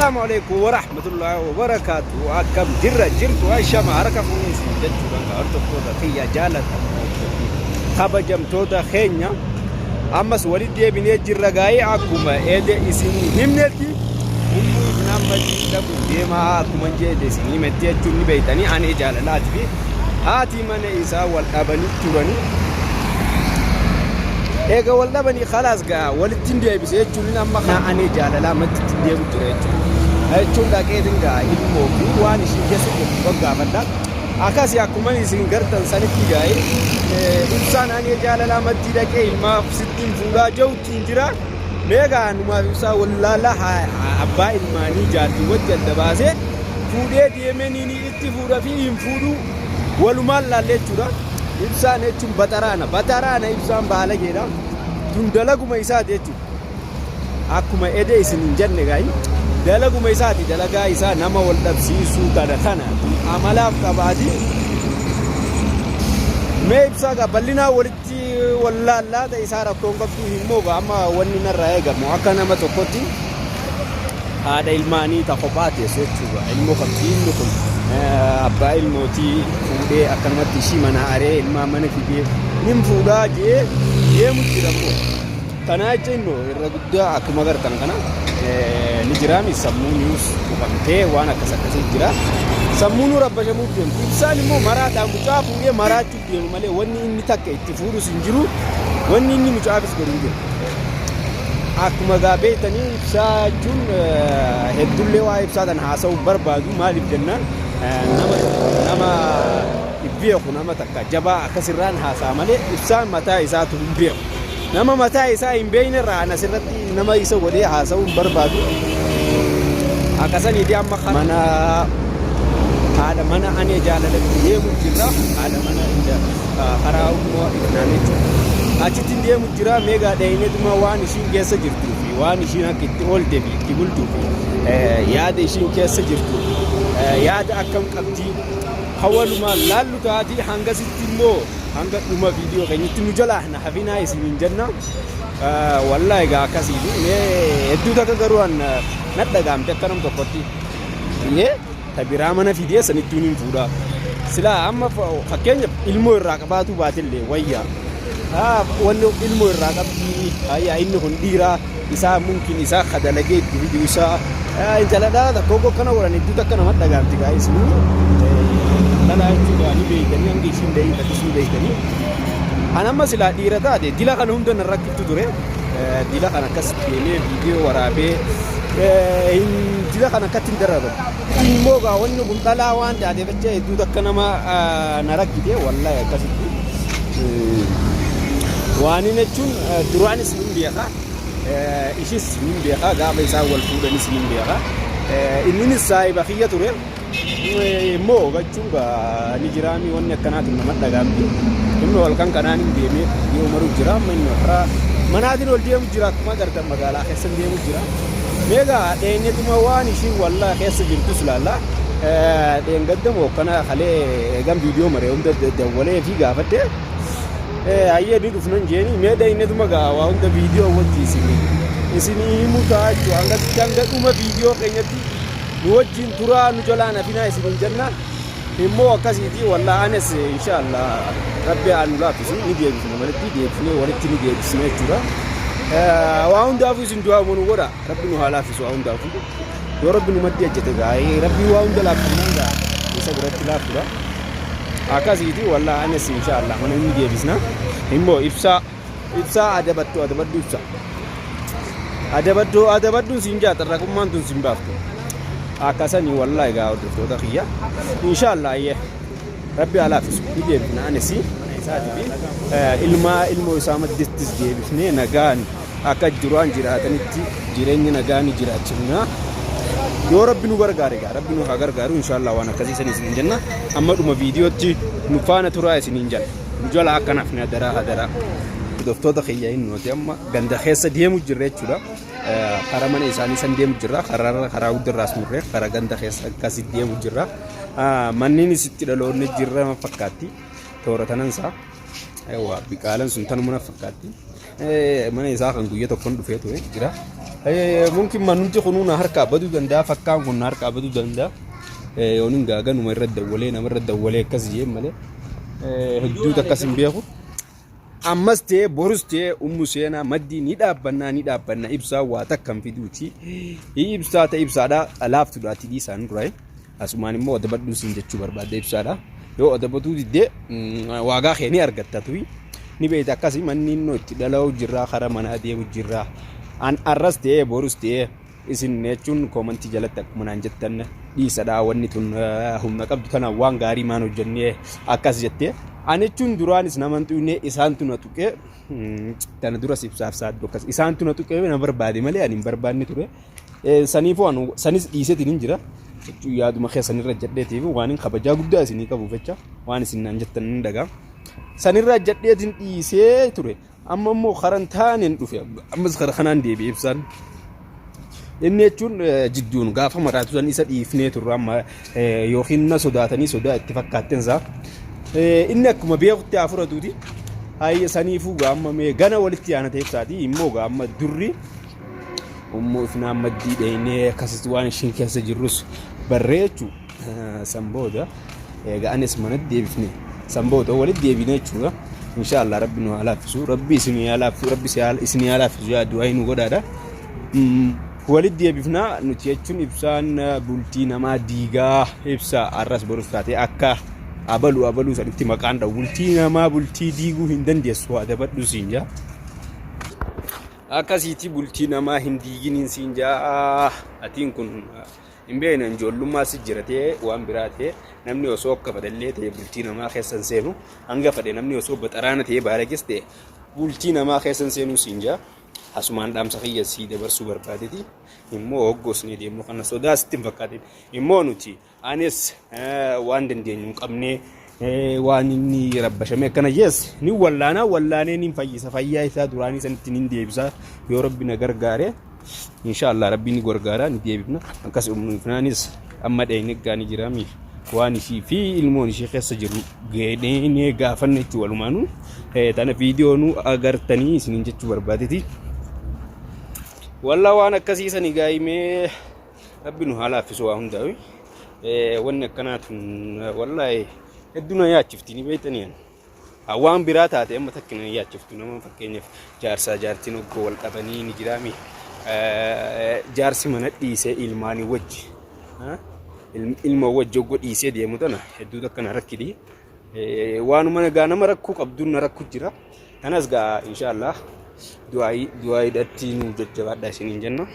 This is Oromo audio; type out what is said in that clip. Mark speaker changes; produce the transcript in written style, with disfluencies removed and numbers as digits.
Speaker 1: Assalaamu alaikum warahmatullahi wabarakaatu. Akkam jirra jirtu ashama harka fuunee isin jechuudhaan kan hordoftoota kiyya jaalatamoo fi kabajamtoota keenya ammas walitti deebinee jirra gaa'ee akkuma ede isin himnetti ummuu ifnaan maddii dhaquuf deemaa akkuma jedhe isin himetti jechuun ni beektanii ani jaalalaati fi haati mana isaa wal dhabanii turanii eega wal dhabanii khalaas gaa walitti hin deebise jechuun amma kana ani jaalalaa madditti hin deemu jira jechuudha. Jechuun dhaqeetiin gaa ilmoo fi waan ishiin keessa jirtu gaggaafadha. Akkasii akkuma isin gartan sanitti gaa'e ibsaan ani jaalalaa maddii dhaqee ilmaaf sittiin fuudhaa jirutti hin jira. Mee gaa numaaf ibsaa wallaala abbaa ilmaanii jaartii wajji adda baasee fuudhee deemee ni itti fuudha fi hin fuudhuu walumaan laalle jechuudha. Ibsaan jechuun baxaraana. Baxaraana ibsaan baalageedha. Tun dalaguma isaati jechuudha. Akkuma ede isin hin jenne gaayi dalaguma isaati dalagaa isaa nama wal dhabsiisuu kana kana tun amalaaf qabaati. Mee ibsaa gaa bal'inaa walitti wallaallaa ta'e isaa rakkoon qabdu hin mooga amma wanni narraa eegamu akka nama tokkotti haadha ilmaanii ta kophaa teessu jechuudha. Ilmoo qabdi inni kun abbaa ilmootii fuudhee akkanumatti ishii mana aree ilmaa mana fidee nin fuudhaa jee deemu jira immoo. Kana jecha innoo irra guddaa akkuma agartan kana ni jiraami sammuu niwus tuqamtee waan akkas akkasii jira. Sammuu nu rabbashamuuf deemtu. Ibsaan immoo maraataa mucaa fuudhee maraachuuf deema malee wanni inni takka itti fuudhus hin jiru. Wanni inni mucaafis godhu hin jiru. Akkuma gaa beektanii ibsaa jechuun hedduullee waa'ee ibsaa tan haasa'uu hin barbaadu maaliif jennaan nama nama hin beeku nama takka jabaa akkasirraan haasa'a malee ibsaan mataa isaatu hin beeku. Nama mataa isaa hin beekne irraa an asirratti nama isa godhee haasa'uu hin barbaadu. Akkasaniiti amma mana haadha mana ani jaalalatti deemu jirra haadha mana karaa immoo ifnaan jechuudha. Achitti deemu jira meegaa dhayinetuma waan ishiin keessa jirtuu fi waan ishiin akka itti oolte fi itti bultuu fi yaada ishiin keessa jirtu yaada akkam qabdii hawalumaan laallu taatii hangasitti immoo hanga dhuma viidiyoo keenyatti nu jalaa hin hafinaa isiniin jenna. Wallaahi egaa akkasii fi mee hedduu takka garuu an nadhagaamte akka nam tokkotti. Ta biraa mana fidee sanittuun hin fuudha. Silaa amma fakkeenyaaf ilmoo irraa qabaatuu baatellee wayya. Wanni ilmoo irraa qabdii hayyaa inni kun dhiiraa isaa mumkin isaa ka dalagee itti fidu isaa intala dhala takka ogoo akkana godhan hedduu takka nama dhagaamti gaa isinuu dhalaa jechuudha ni beeytanii hanga ishiin da'ii takkas ni beeytanii. An amma silaa dhiira taate dila kana hunda nan rakkiftu ture. Dila kana akkas deemee viidiyoo waraabee dila kana akkatti hin dararamu. Immoo gaa wanni kun dhalaa waan taateef jecha hedduu takka nama na rakkite wallahi akkasitti. Waan inni jechuun duraanis nin beeka ishis nin beeka gaafa isaan wal fuudhanis nin beeka. Inninis saahiba kiyya ture. Immoo jechuun gaa ni jiraami wanni akkanaatu nama dhagaamti. Inni halkan kanaan hin deemee yoo maru jira amma inni karaa manaatiin ol deemu jira akkuma agartan magaalaa keessa deemu jira. Meegaa dheenyetuma waan ishiin wallaa keessa jirtus laalla. Dheengadda moo kana kalee eegan viidiyoo maree hunda dawwalee fi gaafadhe. Hayyee ni dhufnan jeeni mee dheenyetuma gaa waa hunda viidiyoo wajji isinii isinii himuu ta'a jechuudha. Hanga hanga dhuma viidiyoo keenyatti nu wajjin turaa nu jalaan hafinaa isiniin jenna. Immoo akkasiiti wallaa anis inshaallah rabbi haa nu laaffisu ni deebisna walitti deebisnee walitti ni deebisna jechuudha. Waa hundaafuu isin du'aa nu godha rabbi nu haa laaffisu waa hundaafuu. Yoo rabbi nu maddii hojjete gaa'ee rabbi waa hunda laaffisnaan gaa isa biratti laaffudha. Akkasiiti wallaa anis inshaallah mana ni deebisna. Immoo ibsaa ibsaa adabattu adabaddu ibsaa. Adabaddu adabaddu siin jaa xarraqummaan tun siin baaftu. Akkasanii wallaahi gaa hordoftoota kiyya. Inshaallah ayyee rabbi haa laaffisu ni deebifna anis mana isaatii fi ilmaa ilmoo isaa maddittis deebifnee nagaan akka duraan jiraatanitti jireenya nagaa ni jiraachifna. Yoo rabbi nu gargaare gaa rabbi nu haa gargaaru inshaallah waan akkasii san isiniin jenna. Amma dhuma viidiyootti nu faana turaa isiniin jenna. Nu jala akka nafne hadaraa hadaraa. Hordoftoota kiyya inni nuti amma ganda keessa deemu jirra jechuudha. Karaa mana isaanii san deemu jirra. Karaa karaa guddarraas murree karaa ganda keessa akkasii deemu jirra. Manneen isitti dhaloonni jirra fakkaatti. Toora tanansaa. Ewa biqaalan sun tanuma na fakkaatti. Mana isaa kan guyya tokkoon dhufee ture jira. Mumkin manumti kunuu na harkaa baduu danda'a fakkaan kun na harkaa baduu danda'a. Yoonin gaaganuma irra dawwalee namarra dawwalee akkas jee malee hedduutu akkas hin beeku. Ammas ta'ee borus ta'ee ummu seenaa maddii ni dhaabbannaa ni dhaabbanna ibsaa waa takka hin fiduuti. Ibsaa ta'e ibsaadha laaftuudhaati dhiisaan duraa. Asumaan immoo adabadhuu siin jechuu barbaadde ibsaadha. Yoo adabatuu diddee waagaa kee ni argatta tuyi. Ni beekta akkasii manni innoo itti dhala'u jirraa karaa manaa deemu jirraa. An arras ta'ee borus ta'ee isin jechuun koomantii jalatti akkuma naan jettan dhiisadha wanni tun humna qabdu tanaan waan gaarii maan hojjennee akkas jettee. An jechuun duraanis nama hin xuqne isaantu na tuqee tana duras ibsaaf saaddoo akkas isaantu na tuqee na barbaade malee ani hin barbaanne ture. Saniifuu anu sanis dhiiseetiin hin jira. Jechuun yaaduma keessanirra jedheetiif waan hin kabajaa guddaa isinii qabuuf jecha waan isin naan jettan hin dhagaa. Sanirra jedheetiin dhiisee ture. Amma immoo karan taaneen dhufe. Ammas kara kanaan deebi'e ibsaan. Inni jechuun jidduun gaafa maraatu san isa dhiifnee turre amma yookiin na sodaatanii sodaa itti fakkaattensaa. Inni akkuma beekutti haa fudhatuuti. Hayya saniifuu gaamma mee gana walitti yaana ta'e ibsaati immoo gaamma durri Ummu ifnaan maddii dheeynee akkasitti waan ishiin keessa jirrus barree jechuudha. San booda egaa anis manatti deebifne. San booda walitti deebine jechuudha. Inshaallah rabbi nu haa laaffisu. Rabbi isin haa laaffisu. Rabbi isin haa laaffisu yaa du'aa nu godhaadha. Walitti deebifna nuti jechuun ibsaan bultii namaa diigaa ibsa arras borus taatee akka abalu abaluu sanitti maqaan dha'u bultii namaa bultii diiguu hin dandeessu adabadhu siin jaa. Akkasiiti bultii namaa hin diiginiin siin jaa atiin kun hin beekne ijoollummaa si jira ta'ee waan biraa ta'ee namni osoo akka fedhallee ta'e bultii namaa keessa hin seenu hanga fedhe namni osoo baxaraana ta'ee baalages ta'e bultii namaa keessa hin seenu siin jaa asumaan dhaamsa kiyya sii dabarsuu barbaadeti immoo hoggosnee deemnu kana sodaa sitti hin fakkaatin immoo nuti Anis waan dandeenyu hin qabne waan inni rabbashame akkana jees ni wallaanaa wallaanee ni fayyisa fayyaa isaa duraanii sanitti ni deebisa yoo rabbi na gargaare inshaallah rabbi ni gargaara ni deebifna akkas umnaanis amma dheeyne gaani jiraami waan ishii fi ilmoon ishii keessa jiru geenee gaafanne jechuu walumaanuu tana viidiyoo nu agartanii isiniin jechuu barbaadeti walla waan akkasii sani gaa'imee Rabbi nu haa laaffisu waa hundaa'u. Wanni akkanaa tun wallaahi hedduu na yaachifti ni beektanii ani. Waan biraa taate amma takka na yaachiftu nama fakkeenyaaf jaarsaa jaartiin oggoo wal dhabanii ni jiraami. Jaarsi mana dhiisee ilmaanii wajji ilma wajji oggoo dhiisee deemu tana hedduu takka na rakkiti. Waanuma gaa nama rakkoo qabduun na rakku jira. Kanas gaa inshaallah du'aayii du'aayiidhatti nu jajjabaadha isiniin jenna.